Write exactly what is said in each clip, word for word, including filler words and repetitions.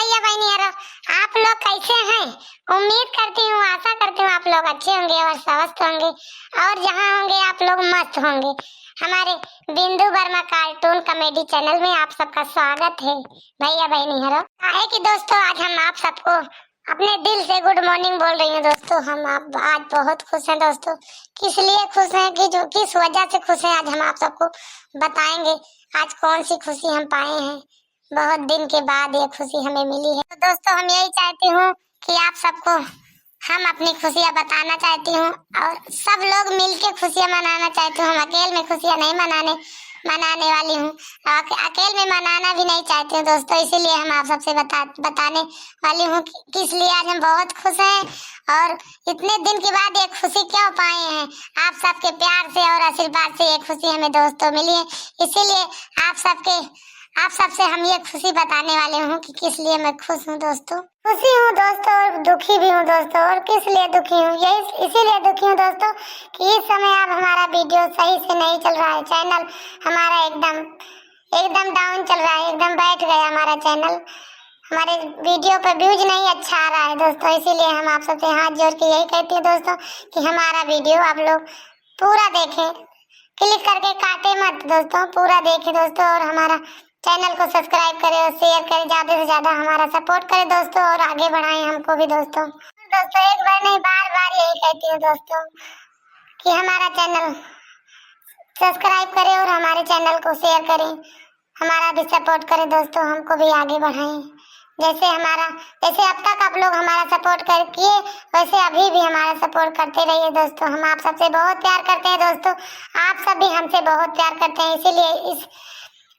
भैया बहनी यारो, आप लोग कैसे हैं? उम्मीद करती हूँ, आशा करती हूँ आप लोग अच्छे होंगे और स्वस्थ होंगे और जहाँ होंगे आप लोग मस्त होंगे। हमारे बिंदु वर्मा cartoon comedy channel में आप सबका स्वागत है भैया बहनी हरो। काहे कि दोस्तों, आज हम आप सबको अपने दिल से good morning बोल रही हूँ दोस्तों। हम आप आज बहुत खुश हैं दोस्तों। किस लिए खुश हैं, कि जो किस वजह से खुश हैं, आज हम आप सबको बताएंगे। आज कौन सी खुशी हम पाए हैं, बहुत दिन के बाद ये खुशी हमें मिली है। तो दोस्तों, हम यही चाहती हूँ कि आप सबको हम अपनी खुशियाँ बताना चाहती हूँ और सब लोग मिलके खुशियाँ मनाना चाहती हूँ। हम अकेले में खुशियाँ नहीं मनाने मनाने वाली हूँ, अक-, अकेले में मनाना भी नहीं चाहती हूँ दोस्तों। इसीलिए हम आप सबसे बता बताने वाली हूँ कि किस लिए आज हम बहुत खुश हैं और इतने दिन के बाद ये खुशी क्यों पाए हैं। आप सबके प्यार से और आशीर्वाद से ये खुशी हमें दोस्तों मिली है, इसीलिए आप सबके आप सबसे हम ये खुशी बताने वाले हूँ कि किस लिए मैं खुश हूँ दोस्तों। खुशी हूँ दोस्तों और दुखी भी हूँ दोस्तों। और किस लिए दुखी हूँ? यही, इसीलिए दुखी हूँ दोस्तों कि इस समय आप हमारा video सही से नहीं चल रहा है, channel हमारा एकदम, एकदम down चल रहा है, एकदम बैठ गया हमारा channel। हमारे video पे views नहीं अच्छा आ रहा है दोस्तों, इसीलिए हम आप सबसे हाथ जोड़ के यही कहती हूँ दोस्तों कि हमारा video आप लोग पूरा देखें, click करके काटे मत दोस्तों, पूरा देखें दोस्तों, और हमारा channel को subscribe करें और share करें, ज़्यादा से ज़्यादा हमारा support करें दोस्तों, और आगे बढ़ाएं हमको भी दोस्तों। दोस्तों, एक बार नहीं, बार बार यही कहती हूँ दोस्तों कि हमारा channel subscribe करें और हमारे channel को share करें, हमारा भी support करें दोस्तों, हमको भी आगे बढ़ाएं। जैसे हमारा, जैसे अब तक आप लोग हमारा support कर किए, वैसे अभी भी हमारा support करते रहिए दोस्तों। हम आप सबसे बहुत प्यार करते हैं दोस्तों, आप सब भी हमसे बहुत प्यार करते हैं, इसीलिए इस,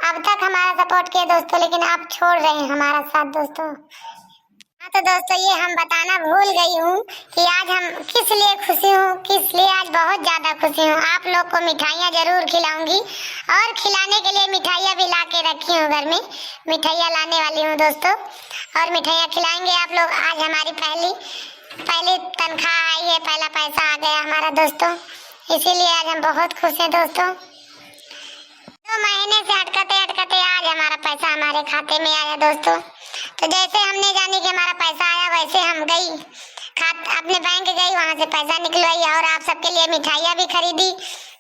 अब तक हमारा support किए दोस्तों, लेकिन आप छोड़ रहे हैं हमारा साथ दोस्तों। हाँ तो दोस्तों, ये हम बताना भूल गई हूँ कि आज हम किस लिए खुशी हूँ, किस लिए आज बहुत ज़्यादा खुशी हूँ। आप लोग को मिठाइयाँ ज़रूर खिलाऊंगी और खिलाने के लिए मिठाइयाँ भी ला के रखी हूँ घर में, मिठाइयाँ लाने वाली हूँ दोस्तों, और मिठाइयाँ खिलाएंगे आप लोग। आज हमारी पहली, पहली तनख्वाह आई है, पहला पैसा आ गया हमारा दोस्तों, इसीलिए आज हम बहुत खुश हैं दोस्तों। दो महीने से अटकते अटकते आज हमारा पैसा हमारे खाते में आया दोस्तों। तो जैसे हमने जानी कि हमारा पैसा आया, वैसे हम गई खात-, अपने बैंक गई, वहाँ से पैसा निकलवाई और आप सबके लिए मिठाइयाँ भी खरीदी,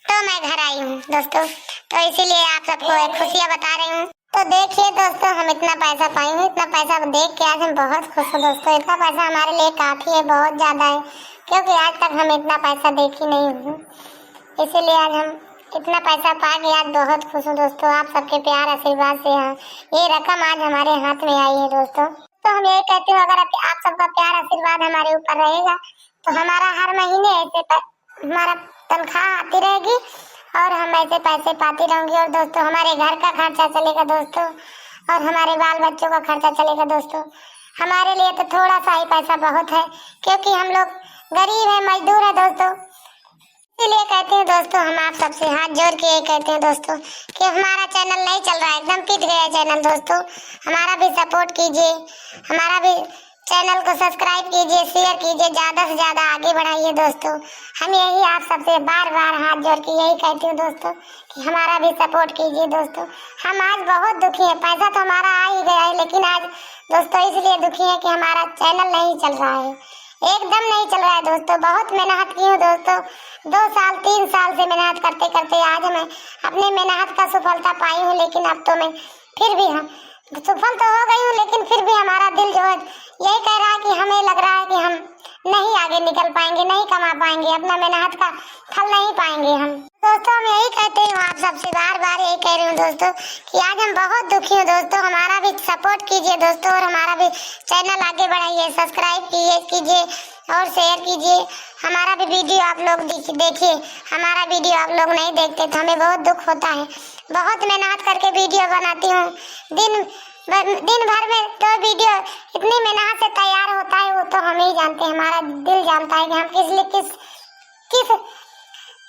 तो मैं घर आई हूँ दोस्तों। तो इसीलिए आप सबको एक खुशियाँ बता रही हूँ। तो देखिए दोस्तों, हम इतना पैसा पाई हूँ, इतना पैसा देख के आज हम बहुत खुश हूँ दोस्तों। इतना पैसा हमारे लिए काफ़ी है, बहुत ज़्यादा है, क्योंकि आज तक हम इतना पैसा देखी नहीं हूँ, इसीलिए आज हम इतना पैसा पा के आज बहुत खुश हूँ दोस्तों। आप सबके प्यार आशीर्वाद से यहाँ ये रकम आज हमारे हाथ में आई है दोस्तों। तो हम यही कहते हैं, अगर आप, आप सबका प्यार आशीर्वाद हमारे ऊपर रहेगा तो हमारा हर महीने ऐसे प-, हमारा तनख्वाह आती रहेगी और हम ऐसे पैसे पाती रहूंगी। और दोस्तों, हमारे घर का खर्चा चलेगा दोस्तों, और हमारे बाल बच्चों का खर्चा चलेगा दोस्तों। हमारे लिए तो थोड़ा सा ही पैसा बहुत है, क्योंकि हम लोग गरीब हैं, मजदूर हैं दोस्तों। इसीलिए कहते हैं दोस्तों, हम आप सबसे हाथ जोड़ के ये कहते हैं दोस्तों कि हमारा channel नहीं चल रहा है, एकदम पिट गया channel दोस्तों। हमारा भी support कीजिए, हमारा भी channel को subscribe कीजिए, share कीजिए, ज़्यादा से ज़्यादा आगे बढ़ाइए दोस्तों। हम यही आप सबसे बार बार हाथ जोड़ के यही कहती हूँ दोस्तों कि हमारा भी support कीजिए दोस्तों। हम आज बहुत दुखी हैं, पैसा तो हमारा आ ही गया है, लेकिन आज दोस्तों इसलिए दुखी हैं कि हमारा channel नहीं चल रहा है, एकदम नहीं चल रहा है दोस्तों। बहुत मेहनत की हूँ दोस्तों, दो साल तीन साल से मेहनत करते करते आज मैं अपने मेहनत का सफलता पाई हूँ, लेकिन अब तो मैं फिर भी, हाँ, सफल तो हो गई हूँ, लेकिन फिर भी हमारा दिल जो है यही कह रहा है कि हमें लग रहा है कि हम नहीं आगे निकल पाएंगे, नहीं कमा पाएंगे, अपना मेहनत का फल नहीं पाएंगे हम। दोस्तों, हम यही कहते हैं, आप सबसे बार बार यही कह रही हूँ दोस्तों कि आज हम बहुत दुखी हूँ दोस्तों। हमारा भी support कीजिए दोस्तों, और हमारा भी channel आगे बढ़ाइए, subscribe कीजिए, कीजिए और share कीजिए। हमारा भी video आप लोग देख-, देखिए, हमारा video आप लोग नहीं देखते तो हमें बहुत दुख होता है। बहुत मेहनत करके video बनाती हूँ, दिन भर, दिन भर में दो video इतनी मेहनत से तैयार होता है, वो तो हम ही जानते हैं, हमारा दिल जानता है कि हम किस लिए, किस, किस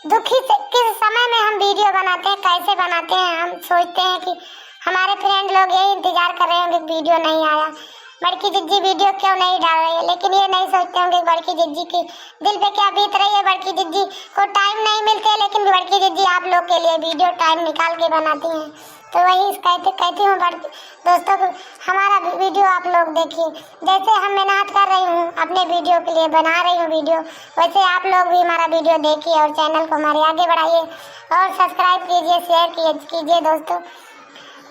दुखी से, किस समय में हम video बनाते हैं, कैसे बनाते हैं। हम सोचते हैं कि हमारे friend लोग यही इंतजार कर रहे होंगे कि video नहीं आया, बड़की जिज्जी video क्यों नहीं डाल रही है, लेकिन ये नहीं सोचते होंगे कि बड़की जिज्जी के दिल पे क्या बीत रही है। बड़की जिज्जी को time नहीं मिलते, लेकिन बड़की जिज्जी आप लोग के लिए video time निकाल के बनाती हैं। तो वही कहती, कहती हूँ बड़-, दोस्तों को, हमारा वी-, वीडियो आप लोग देखिए। जैसे हम मेहनत कर रही हूँ अपने वीडियो के लिए, बना रही हूँ वीडियो, वैसे आप लोग भी हमारा वीडियो देखिए और चैनल को हमारे आगे बढ़ाइए और सब्सक्राइब कीजिए, शेयर किए-, कीजिए दोस्तों,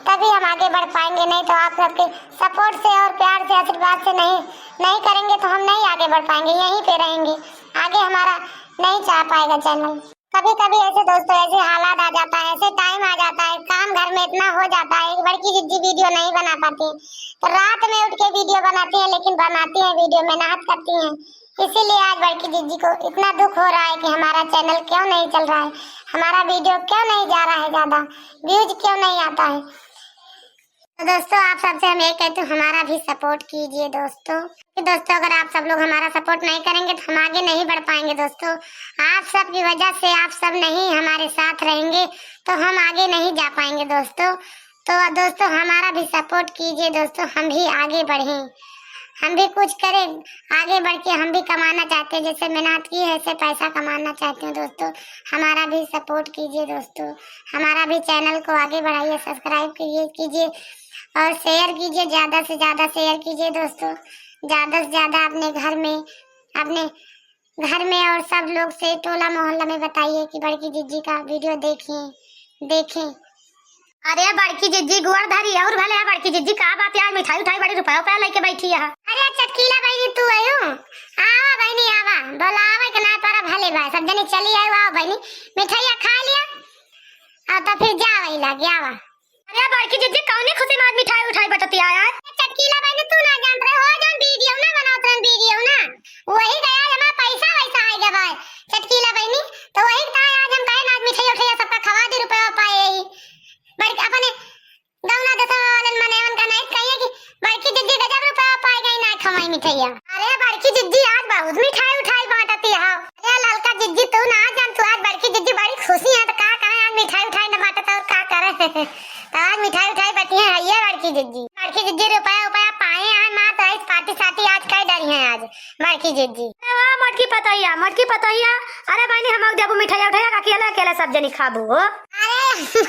तभी हम आगे बढ़ पाएंगे। नहीं तो आप सबके सपोर्ट से और प्यार से, आशीर्वाद से नहीं, नहीं करेंगे तो हम नहीं आगे बढ़ पाएंगे, यहीं पे रहेंगे, आगे हमारा नहीं जा पाएगा चैनल। कभी कभी ऐसे दोस्तों, ऐसे हालात आ जाता है, ऐसे टाइम आ जाता है, काम घर में इतना हो जाता है कि बड़की जिज्जी वीडियो नहीं बना पाती, तो रात में उठ के वीडियो बनाती है, लेकिन बनाती है वीडियो, मेहनत करती है। इसीलिए आज बड़की जिज्जी को इतना दुख हो रहा है कि हमारा चैनल क्यों नहीं चल रहा है, हमारा वीडियो क्यों नहीं जा रहा है, ज्यादा व्यूज क्यों नहीं आता है। तो दोस्तों, आप सबसे हम यही कहते हैं, हमारा भी सपोर्ट कीजिए दोस्तों। कि दोस्तों, अगर आप सब लोग हमारा सपोर्ट नहीं करेंगे तो हम आगे नहीं बढ़ पाएंगे दोस्तों। आप सब की वजह से आप सब नहीं हमारे साथ रहेंगे तो हम आगे नहीं जा पाएंगे दोस्तों। तो दोस्तों, हमारा भी सपोर्ट कीजिए दोस्तों, हम भी आगे बढ़ें, हम भी कुछ करें, आगे बढ़ के हम भी कमाना चाहते हैं, जैसे मेहनत की है ऐसे पैसा कमाना चाहते हैं दोस्तों। हमारा भी सपोर्ट कीजिए दोस्तों, हमारा भी चैनल को आगे बढ़ाइए, सब्सक्राइब कीजिए, कीजिए और शेयर कीजिए, ज़्यादा से ज़्यादा शेयर कीजिए दोस्तों। ज़्यादा से ज़्यादा अपने घर में, अपने घर में और सब लोग से, टोला मोहल्ला में बताइए कि बड़की जिज्जी का वीडियो देखें, देखें। अरे बड़की जिज्जी गोड़ धरी, और भले है बड़की जिज्जी, का बात है, आज मिठाई उठाई बड़ी रुपया रुपया लेके बैठी है। अरे चटकीला बहिनी तू आयो, आवा बहिनी आवा, बोलावे के ना तोरा भले बा, सब जने चली आयो, आवा बहिनी, मिठाइया खा लिया, और तो फिर जा वही लागे, आवा। अरे बड़की जिज्जी, कौने खुशी में आज मिठाई उठाई बटती है यार? चटकीला बहिनी, तू ना जानत रहे हो, जौन वीडियो ना बनावत रहन, वीडियो ना, वही गया जमा पैसा वैसा आ गया भाई चटकीला बहिनी, तो वही का आज हम कहे ना, आज मिठाई उठाई सबका खवा दी, रुपया पाए यही बड़की अपने गौना देशवा वालन मने उनका नहीं कहिए कि बड़की जिज्जी गजब रुपया पाए गई ना खवाई मिठाइया। अरे बड़की जिज्जी आज बहुत मिठाई उठाई बांटती है। अरे ललका जिज्जी तू ना जान, तू आज बड़की जिज्जी बड़ी खुशी है तो का कहे आज मिठाई उठाई ना बांटत और का करे। तो आज मिठाई उठाई बटी है ये बड़की जिज्जी। बड़की जिज्जी रुपया उपया पाए हैं, माँ तो आज पार्टी साटी आज कर डरी है आज बड़की जिज्जी। अरे वाह मोटकी पतोहिया, मोटकी पतोहिया। अरे बहिनी हम देबू मिठाइया उठाइया का अकेला अकेला सब जनी खाबू हो। अरे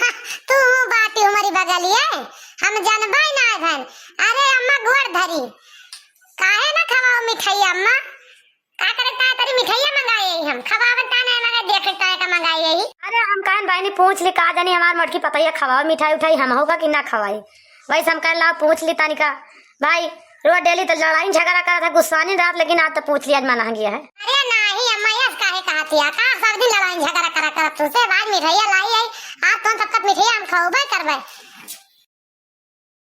तू बाटी हमारी बगलिए, हम जानबे ना घन। अरे अम्मा गोड़ धरी, काहे ना खवाओ मिठाइया अम्मा? का करे ता तरी मिठाइया मंगाए हम, खवावे ता नहीं मंगाए, देखे ता का मंगाए यही। अरे हम कहन बहिनी पूछ ली का जानी हमार मोटकी पतोहिया खवाओ मिठाई उठाई हम होगा कि ना खवाई। वैसे हम कहन लाओ पूछ ली तानिका। भाई रोज डेली तो लड़ाई झगड़ा करत है, गुस्सानी रात, लेकिन आज तो पूछ लिया, आज मना गया है। अरे नहीं अम्मा, यस काहे कहत हिया? का सब दिन लड़ाई झगड़ा करा करत तू से? आज मिठाइया लाई है, आज तुम सबका मिठाइया हम खवाबे करबे।